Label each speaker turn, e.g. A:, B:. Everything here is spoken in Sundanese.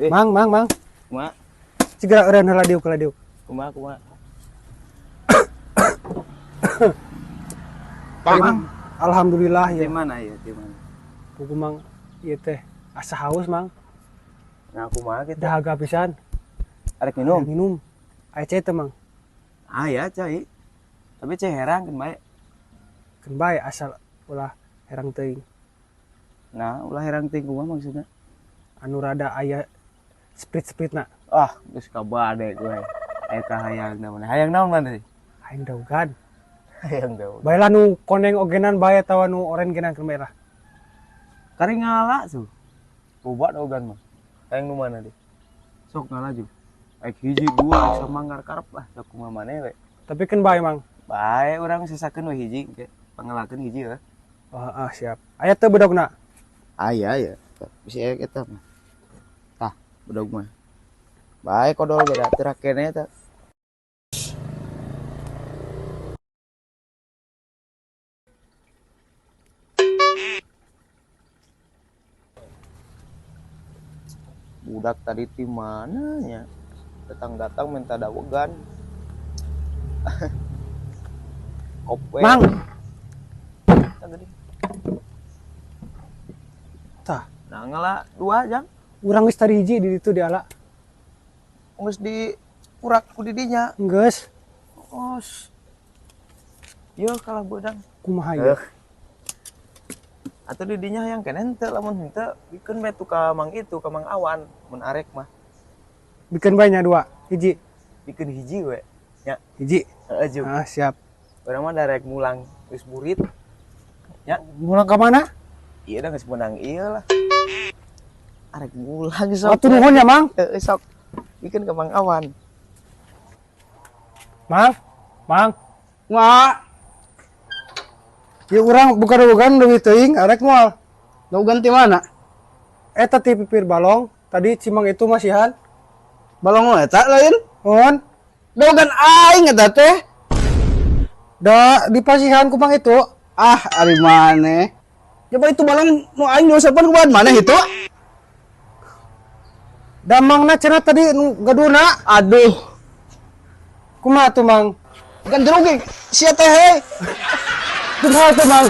A: Mang, mang, mang.
B: Kumaha?
A: Segera eureun heula diuk heula diuk.
B: Kumaha, kumaha?
A: Mang. Alhamdulillah
B: Di
A: ya.
B: mana ya? Di mana?
A: Pugu mang ieu teh asa haus mang.
B: Nah, kumaha kita?
A: Dahaga pisan.
B: Arek minum.
A: Minum. Aya cai teh mang.
B: Ah ya, cai. Tapi cai herang kan bae.
A: Keun bae asal ulah herang teuing.
B: Nah, ulah herang teuing kumaha maksudna?
A: Anu rada aya sprit-spritna.
B: Ah, geus kabade gue. Aya kahayang naon? Hayang naon mana sih?
A: Hayang daogan.
B: Hayang daun.
A: Bae lah nu koneng ogenan bae atawa nu oren genan keun bae lah.
B: Kari ngala tuh. Boba daogan mah. Hayang nu mana deh? Sok ngala ju. Aik hiji dua aik samanggar karep lah sok kumaha maneh we.
A: Tapi keun bae mang.
B: Bae urang sisakeun we hiji ke. Pangalakeun hiji ya.
A: Oh, ah, siap. Aya teu bedogna?
B: Aya ya. Bisa aya eta mah. Tah, bedog mah. Bae kodol beda teu rakene eta. Budak tadi di mananya? Datang-datang minta dawegan. Kope.
A: Mang. Tah,
B: Nah, ngala 2 jam.
A: urang geus tadi hiji di ditu diala.
B: Geus di urak ku di dinya.
A: Geus,
B: Os. Yo kalah beudang.
A: kumaha ieu?
B: Atau di dinya hayang keneh henteu lamun henteu bikeun bae tu ka Mang itu ka Mang Awan mun arek mah.
A: Bikeun bae nya 2, hiji.
B: Bikeun hiji we. Nya.
A: Hiji.
B: Heeh, Ju.
A: Ah, siap.
B: Urang mah darek mulang geus burit. Nya.
A: Mulang ka mana?
B: Iya dah geus meunang ieu lah. Arek mulang sok.
A: Atuh nuhun ya, Mang.
B: Heeh, sok. Bikeun ka Mang Awan.
A: Mang, Mang.
C: Nga,
A: Ya urang buka dawegan leuwih teuing arek moal.
C: dawegan ti mana?
A: Eta ti pipir balong, tadi Cimang itu masihan.
C: Balong eta lain?
A: Mohon.
C: Dawegan aing eta teh.
A: Da dipasihan ku Mang itu.
C: Ah, ari maneh. Coba itu balong nu aing diusapan ku maneh itu.
A: Da mangna cenah tadi nu gaduna.
C: Aduh,
A: Kumaha tuh Mang?
C: ganti rugi sia teh hei.
A: Kumaha tuh Mang?